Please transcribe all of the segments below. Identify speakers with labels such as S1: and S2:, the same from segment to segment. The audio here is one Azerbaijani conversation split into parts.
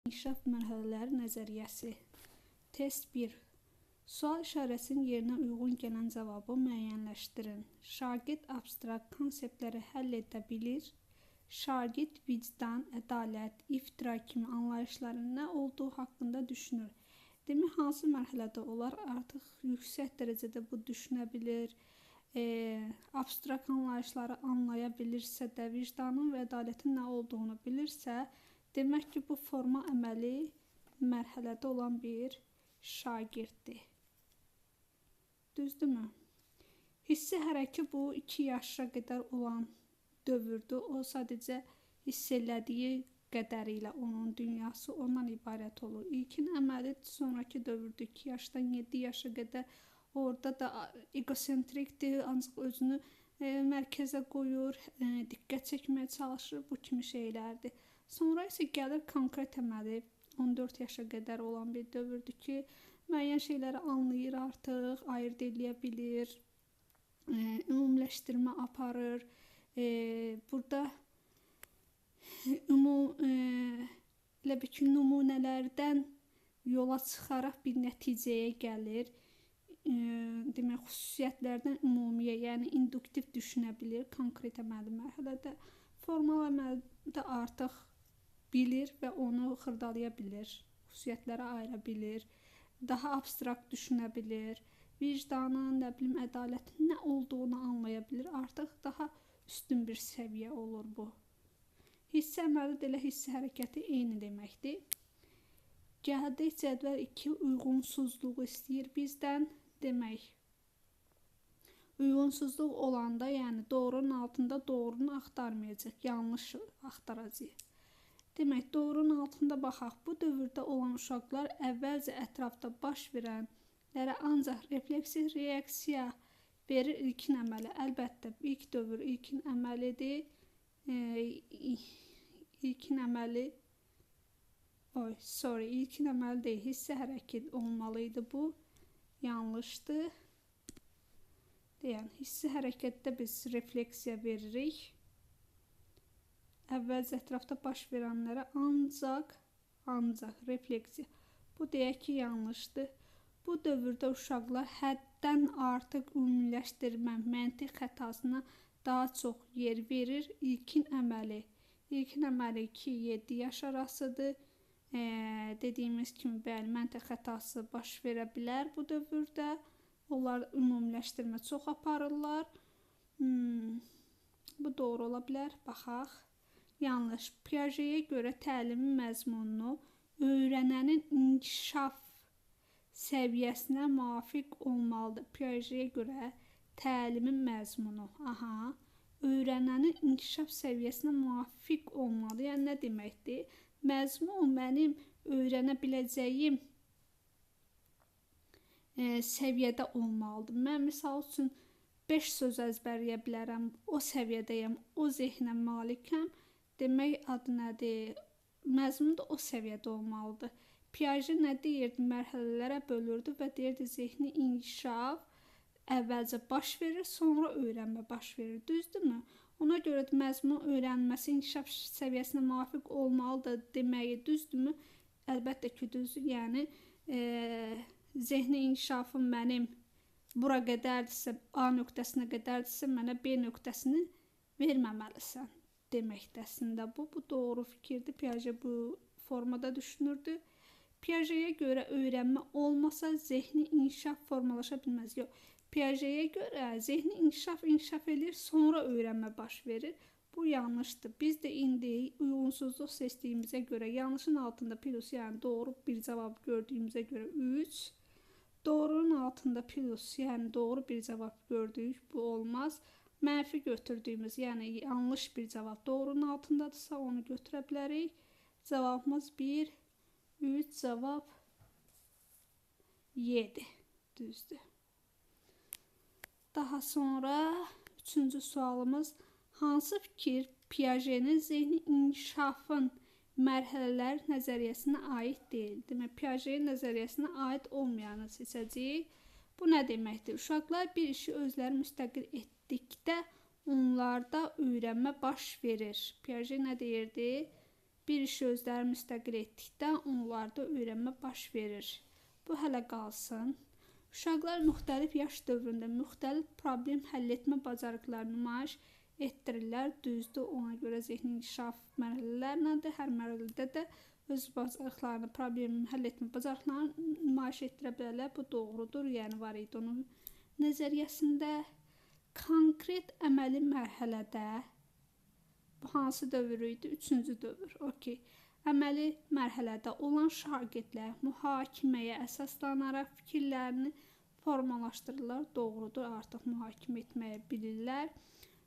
S1: İnkişaf mərhələləri nəzəriyyəsi. Test 1. Sual işarəsinin yerinə uyğun gələn cavabı müəyyənləşdirin. Şagird abstrakt konseptləri həll edə bilir. Şagird vicdan, ədalət, iftira kimi anlayışların nə olduğu haqqında düşünür. Demək, hansı mərhələdə olar, artıq yüksək dərəcədə bu düşünə bilir, abstrakt anlayışları anlaya bilirsə də, vicdanın və ədalətin nə olduğunu bilirsə, demək ki, bu formal əməli mərhələdə olan bir şagirddir. Düzdürmü? Hissi hərəki bu 2 yaşa qədər olan dövrdür. O sadəcə hiss elədiyi qədəri ilə onun dünyası ondan ibarət olur. İlkin əməli sonraki dövrdür. 2 yaşdan 7 yaşa qədər orada da egosentrikdir, ancaq özünü mərkəzə qoyur, diqqət çəkməyə çalışır, bu kimi şeylərdir. Sonra isə gəlir konkret əməli, 14 yaşa qədər olan bir dövrdür ki, müəyyən şeyləri anlayır artıq, ayırd eləyə bilir, ümumiləşdirmə aparır. Burada elə bir ki, nümunələrdən yola çıxaraq bir nəticəyə gəlir. Demək, xüsusiyyətlərdən ümumiyə, yəni induktiv düşünə bilir konkret əməli mərhələdə. Formal əməldə artıq bilir və onu xırdalaya bilir, xüsusiyyətlərə ayıra bilir, daha abstrakt düşünə bilir, vicdanın, nə bilim, ədalətin nə olduğunu anlaya bilir. Artıq daha üstün bir səviyyə olur bu. Hissi əməli də elə hissi hərəkəti eyni deməkdir. Gəldik cədvəl 2 uyğunsuzluğu istəyir bizdən. Demək, uyğunsuzluq olanda, yəni doğrunun altında doğrunu axtarmayacaq, yanlış axtaracaq. Demək, doğrunun altında baxaq. Bu dövrdə olan uşaqlar əvvəlcə ətrafda baş verənlərə ancaq refleksiv reaksiya verir ilkin əməli. Əlbəttə, ilk dövr ilkin əməlidir. İlkin əməli, ilkin əməli deyil, hissi hərəkət olmalı idi bu. Yanlışdır. Deyən, hissi hərəkətdə biz refleksiya veririk. Əvvəlcə ətrafda baş verənlərə ancaq refleksiya. Bu deyək ki, yanlışdır. Bu dövrdə uşaqlar həddən artıq ümumiləşdirmə, məntiq xətasına daha çox yer verir. İlkin əməli. İlkin əməli 2-7 yaş arasıdır. Dediyimiz kimi, bəli, məntiq xətası baş verə bilər bu dövrdə. Onlar ümumiləşdirmə çox aparırlar. Bu doğru ola bilər. Baxaq. Yanlış. Piaget'ə görə təlimin məzmununu öyrənənin inkişaf səviyyəsinə müvafiq olmalıdır. Piaget'ə görə təlimin məzmunu, öyrənənin inkişaf səviyyəsinə müvafiq olmalıdır. Yəni, nə deməkdir? Məzmun mənim öyrənə biləcəyim səviyyədə olmalıdır. Mən, misal üçün, 5 söz əzbərləyə bilərəm, o səviyyədəyəm, o zehnə malikəm. Demək, adı nədir? Məzmun da o səviyyədə olmalıdır. Piaget nə deyirdi? Mərhələlərə bölürdü və deyirdi, zehni inkişaf əvvəlcə baş verir, sonra öyrənmə baş verir. Düzdürmü? Ona görə də məzmun öyrənməsi inkişaf səviyyəsinə müvafiq olmalıdır deməyi düzdürmü? Əlbəttə ki, düzdür. Yəni, zehni inkişafım mənim bura qədərdirsə, A nöqtəsinə qədərdirsə, mənə B nöqtəsini verməməlisən deməkdir əslində bu. Bu doğru fikirdir. Piaget bu formada düşünürdü. Piaget'ə görə öyrənmə olmasa zehni inkişaf formalaşa bilməz. Yox, Piaget'ə görə zehni inkişaf eləyir, sonra öyrənmə baş verir. Bu yanlışdır. Biz də indi uyğunsuzluq seçdiyimizə görə yanlışın altında plus, yəni doğru bir cavab gördüyümüzə görə 3, doğrunun altında plus, yəni doğru bir cavab gördük, bu olmaz. Mənfi götürdüyümüz, yəni yanlış bir cavab doğrunun altındadırsa onu götürə bilərik. Cavabımız 1, 3, cavab 7. Düzdür. Daha sonra üçüncü sualımız, hansı fikir Piaget'in zehni inkişafın mərhələlər nəzəriyyəsinə aid deyil? Demək, Piaget'in nəzəriyyəsinə aid olmayanı seçəcəyik. Bu nə deməkdir? Uşaqlar bir işi özləri müstəqil etdikdə onlarda öyrənmə baş verir. Piaget nə deyirdi? Bir işi özləri müstəqil etdikdə onlarda öyrənmə baş verir. Bu hələ qalsın. Uşaqlar müxtəlif yaş dövründə müxtəlif problem həll etmə bacarıqlarını nümayiş etdirirlər. Düzdür, ona görə zehni inkişaf mərhələlərlədir. Hər mərhələdə də öz bacarıqlarını, problemi həll etmə bacarıqlarını nümayiş etdirə bilərlər. Bu doğrudur, yəni var idi onun nəzəriyyəsində. Konkret əməli mərhələdə, bu hansı dövr idi? Üçüncü dövr. Okey. Əməli mərhələdə olan şagirdlər mühakiməyə əsaslanaraq fikirlərini formalaşdırırlar. Doğrudur, artıq mühakimə etməyi bilirlər.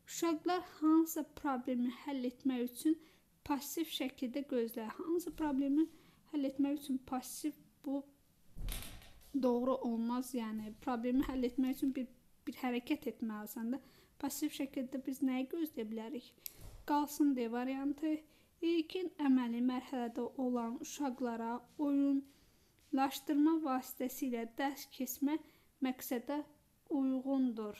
S1: Uşaqlar hansısa problemi həll etmək üçün pasiv şəkildə gözləyir. Hansı problemi həll etmək üçün pasiv, bu doğru olmaz. Yəni problemi həll etmək üçün bir hərəkət etməlisən də. Pasiv şəkildə biz nəyi gözləyə bilərik? Qalsın D variantı. İlkin əməli mərhələdə olan uşaqlara oyunlaşdırma vasitəsilə dərs keçmə məqsədə uyğundur.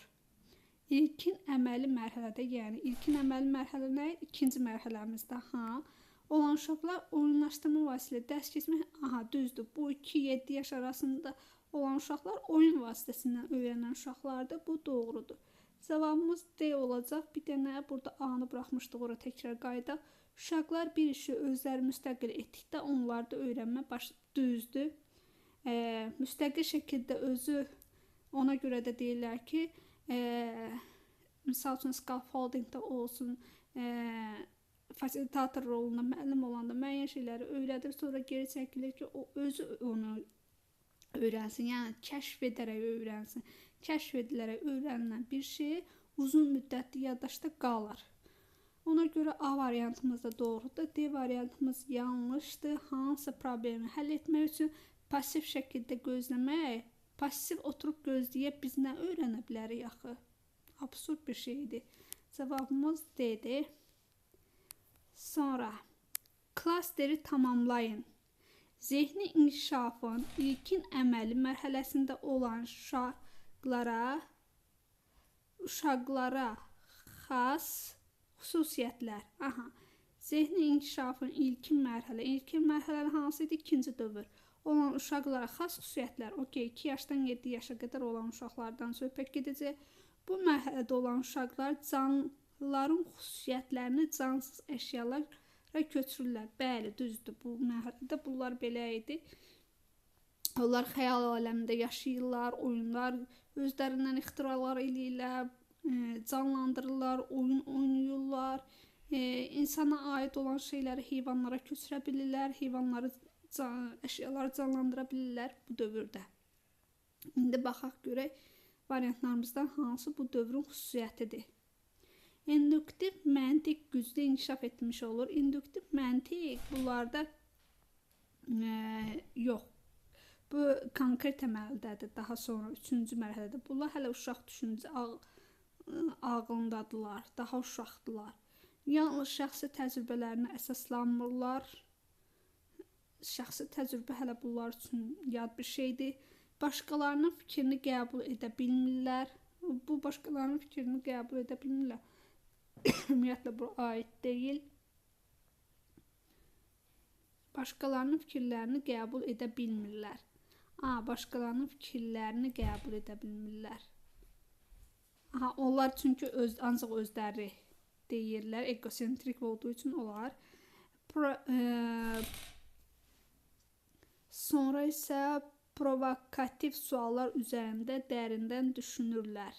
S1: İlkin əməli mərhələdə, yəni ilkin əməli mərhələ nə? İkinci mərhələmizdə, ha, olan uşaqlar oyunlaşdırma vasitəsilə dərs keçmək, aha, düzdür. Bu 2-7 yaş arasında olan uşaqlar oyun vasitəsindən öyrənən uşaqlardır. Bu doğrudur. Cavabımız D olacaq. Bir dənə burada A-nı buraxmışdıq, ora təkrar qayıdaq. Uşaqlar bir işi özləri müstəqil etdikdə onlarda öyrənmə baş düzdür. Müstəqil şəkildə özü, ona görə də deyirlər ki, misal üçün scaffoldingdə olsun, fasilitator rolunda müəllim olanda müəyyən şeyləri öyrədir, sonra geri çəkilir ki, o özü onu öyrənsin, yəni kəşf edərək öyrənsin. Kəşf edilərək öyrənilən bir şey uzun müddətli yaddaşda qalar. Ona görə A variantımız da doğrudur, D variantımız yanlışdır. Hansısa problemi həll etmək üçün pasiv şəkildə gözləmək, pasiv oturub gözləyib biz nə öyrənə bilərik axı? Absurd bir şeydir. Cavabımız D-dir. Sonra klasteri tamamlayın. Zehni inkişafın ilkin əməli mərhələsində olan uşaqlara xas xüsusiyyətlər. Aha. Zehni inkişafın ilkin mərhələ. İlkin mərhələ hansı idi? İkinci dövr. Olan uşaqlara xas xüsusiyyətlər. Okey, 2 yaşdan 7 yaşa qədər olan uşaqlardan söhbət gedəcək. Bu mərhələdə olan uşaqlar canlıların xüsusiyyətlərini cansız əşyalara köçürürlər. Bəli, düzdür. Bu mərhələdə bunlar belə idi. Onlar xəyal aləmində yaşayırlar, oyunlar, özlərindən ixtiralar eləyirlər, canlandırırlar, oyun oynayırlar, insana aid olan şeyləri heyvanlara köçürə bilirlər, heyvanları, əşyaları canlandıra bilirlər bu dövrdə. İndi baxaq görək variantlarımızdan hansı bu dövrün xüsusiyyətidir. İnduktiv məntiq güclü inkişaf etmiş olur. İnduktiv məntiq bunlarda yox. Bu konkret əməldədir. Daha sonra üçüncü mərhələdə. Bunlar hələ uşaq düşüncə ağlındadılar, daha uşaqdılar. Yalnız şəxsi təcrübələrinə əsaslanmırlar. Şəxsi təcrübə hələ bunlar üçün yad bir şeydir. Başqalarının fikrini qəbul edə bilmirlər. Bu başqalarının fikrini qəbul edə bilmirlər. Ümumiyyətlə bu aid deyil. Başqalarının fikirlərini qəbul edə bilmirlər. Başqalarının fikirlərini qəbul edə bilmirlər. Aha, onlar çünki ancaq özləri deyirlər. Egosentrik olduğu üçün olar. Sonra isə provokativ suallar üzərində dərindən düşünürlər.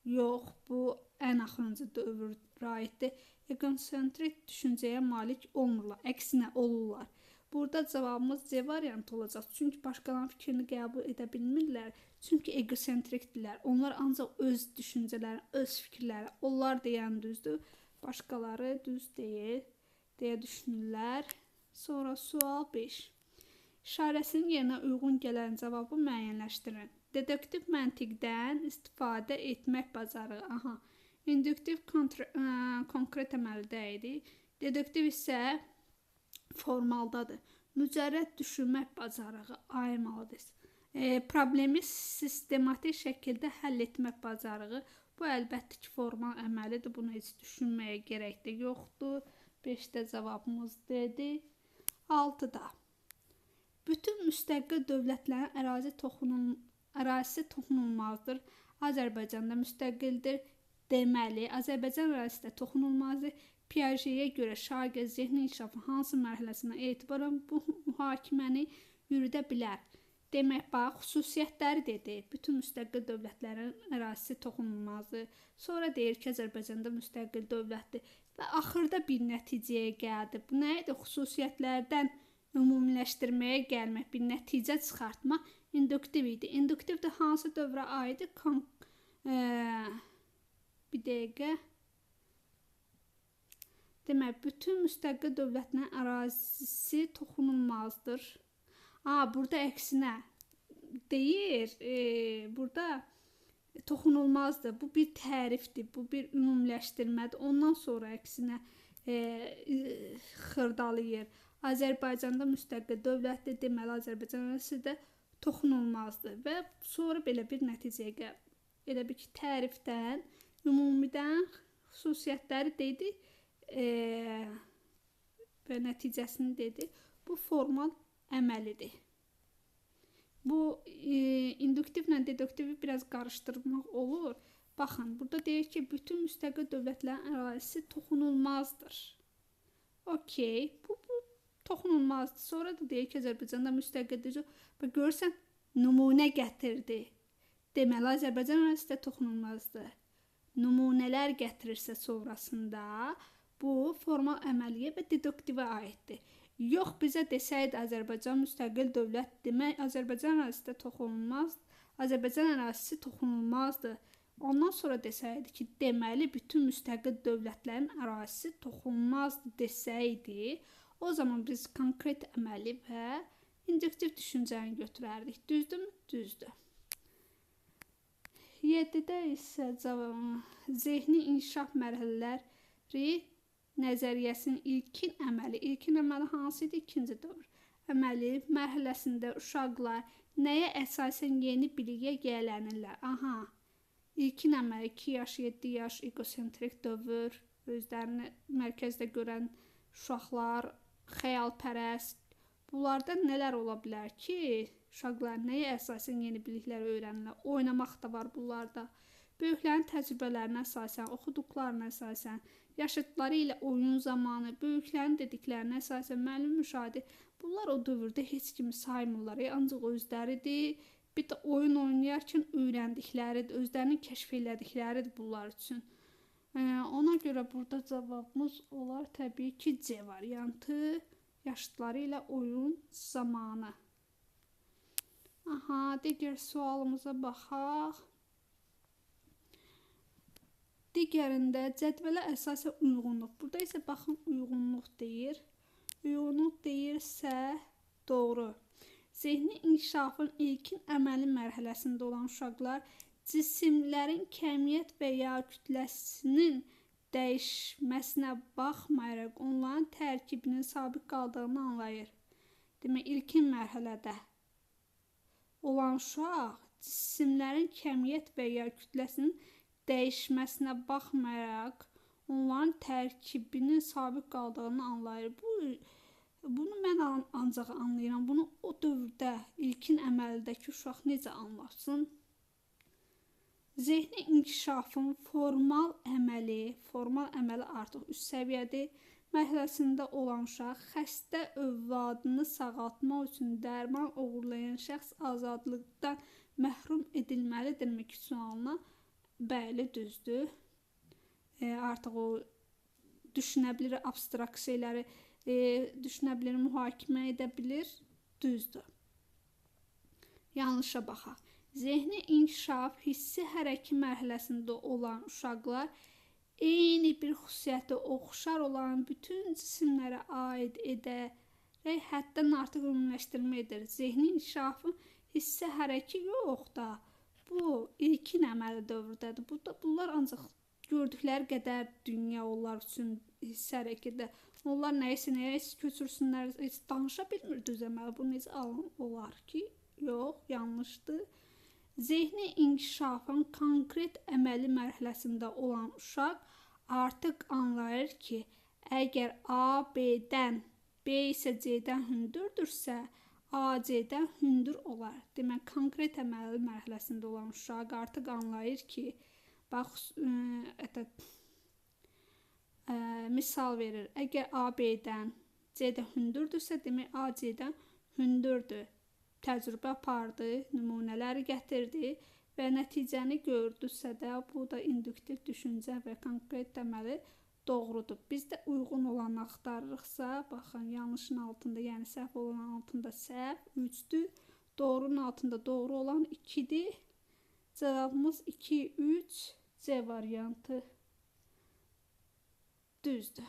S1: Yox, bu ən axırıncı dövrə aiddir. Egosentrik düşüncəyə malik olmurlar, əksinə olurlar. Burada cavabımız C variantı olacaq. Çünki başqalarının fikrini qəbul edə bilmirlər. Çünki egosentrikdirlər. Onlar ancaq öz düşüncələri, öz fikirləri, onlar deyən düzdür, başqaları düz deyil deyə düşünürlər. Sonra sual 5. İşarəsinin yerinə uyğun gələn cavabı müəyyənləşdirin. Deduktiv məntiqdən istifadə etmək bacarığı. Aha. İnduktiv konkret əməldə idi. Deduktiv isə formaldadır. Mücərrəd düşünmək bacarığı. Ay malades. Problemi sistematik şəkildə həll etmək bacarığı. Bu əlbəttə ki, formal əməlidir. Bunu heç düşünməyə gərək də yoxdur. 5-də cavabımız D-dir. 6-da. Bütün müstəqil dövlətlərin ərazisi toxunulmazdır. Azərbaycanda müstəqildir. Deməli, Azərbaycan ərazisi də toxunulmazdır. Piaget'yə görə şagird zehni inkişafın hansı mərhələsindən etibarən bu mühakiməni yürüdə bilər? Demək, bax, xüsusiyyətləri dedi. Bütün müstəqil dövlətlərin ərazisi toxunulmazdır. Sonra deyir ki, Azərbaycanda müstəqil dövlətdir. Və axırda bir nəticəyə gəldi. Bu nə idi? Xüsusiyyətlərdən ümumiləşdirməyə gəlmək, bir nəticə çıxartmaq induktiv idi. İnduktiv də hansı dövrə aiddir? Bir dəqiqə. Demək, bütün müstəqil dövlətlərin ərazisi toxunulmazdır. Burada əksinə deyir, burada toxunulmazdır. Bu bir tərifdir, bu bir ümumiləşdirmədir. Ondan sonra əksinə xırdalayır. Azərbaycanda müstəqil dövlətdir, deməli Azərbaycan ərazisi də toxunulmazdır. Və sonra belə bir nəticəyə gəlir. Elə bir ki, tərifdən, ümumidən xüsusiyyətləri dedi və nəticəsini dedi. Bu formal əməlidir. Bu induktivlə deduktivi biraz qarışdırmaq olur. Baxın, burada deyir ki, bütün müstəqil dövlətlərin ərazisi toxunulmazdır. Okey, bu toxunulmazdır. Sonra da deyir ki, Azərbaycanda müstəqildir. Bax, görürsən, nümunə gətirdi. Deməli, Azərbaycan ərazisi də toxunulmazdır. Nümunələr gətirirsə sonrasında bu formal əməliyə və deduktivə aiddir. Yox, bizə desəydi Azərbaycan müstəqil dövlət, demək Azərbaycan ərazisi də toxunulmaz, Azərbaycan ərazisi toxunulmazdı. Ondan sonra desəydi ki, deməli bütün müstəqil dövlətlərin ərazisi toxunulmazdı desəydi, o zaman biz konkret əməli və induktiv düşüncəni götürərdik. Düzdürmü? Düzdür. 7-də isə zehni inkişaf mərhələləri nəzəriyyəsinin ilkin əməli. İlkin əməli hansı idi? İkinci dövr. Əməli mərhələsində uşaqlar nəyə əsasən yeni biliyə yiyələnirlər? Aha, ilkin əməli 2 yaş, 7 yaş egosentrik dövr, özlərini mərkəzdə görən uşaqlar, xəyalpərəst. Bunlarda nələr ola bilər ki, uşaqlar nəyə əsasən yeni biliklər öyrənirlər? Oynamaq da var bunlarda. Böyüklərin təcrübələrinə əsasən, oxuduqlarına əsasən, yaşıdları ilə oyun zamanı, böyüklərin dediklərinə əsasən, müəllim müşahidə. Bunlar o dövrdə heç kimi saymırlar, ancaq özləridir. Bir də oyun oynayarkən öyrəndikləridir, özlərinin kəşf elədikləridir bunlar üçün. Ona görə burada cavabımız olar təbii ki, C variantı, yaşıdları ilə oyun zamanı. Aha, digər sualımıza baxaq. Digərində cədvələ əsasən uyğunluq. Burada isə baxın uyğunluq deyir. Uyğunluq deyirsə doğru. Zehni inkişafın ilkin əməli mərhələsində olan uşaqlar cisimlərin kəmiyyət və ya kütləsinin dəyişməsinə baxmayaraq onların tərkibinin sabit qaldığını anlayır. Demək, ilkin mərhələdə olan uşaq cisimlərin kəmiyyət və ya kütləsinin dəyişməsinə baxmayaraq onların tərkibinin sabit qaldığını anlayır. Bunu mən ancaq anlayıram. Bunu o dövrdə ilkin əməldəki uşaq necə anlasın? Zehni inkişafın formal əməli artıq üst səviyyədir. Mərhələsində olan uşaq xəstə övladını sağaltmaq üçün dərman oğurlayan şəxs azadlıqdan məhrum edilməlidirmi ki sualına? Bəli, düzdür. Artıq o düşünə bilir, abstrakt şeyləri düşünə bilir, mühakimə edə bilir. Düzdür. Yanlışa baxaq. Zehni inkişaf hissi hərəki mərhələsində olan uşaqlar eyni bir xüsusiyyəti oxşar olan bütün cisimlərə aid edərək həddən artıq ümumiləşdirmə edir. Zehni inkişafın hissi hərəki yox da. Bu ilkin əməli dövrdədir. Bunlar ancaq gördükləri qədər dünya onlar üçün hissi hərəkətdə. Onlar nəyisə nəyisə köçürsünlər, heç danışa bilmir düz əməli. Bu necə olar ki? Yox, yanlışdır. Zehni inkişafın konkret əməli mərhələsində olan uşaq artıq anlayır ki, Əgər A B-dən, B isə C-dən hündürdürsə, A C-dən hündür olar. Demək, konkret əməli mərhələsində olan uşaq artıq anlayır ki, bax, misal verir. Əgər A B-dən, C də hündürdürsə, demək A C-dən hündürdür. Təcrübə apardı, nümunələri gətirdi və nəticəni gördüsə də, bu da induktiv düşüncə və konkret əməli doğrudur. Biz də uyğun olanı axtarırıqsa, baxın, yanlışın altında, yəni səhv olan altında səhv 3-dür. Doğrunun altında doğru olan 2-dir. Cavabımız 2, 3, C variantı düzdür.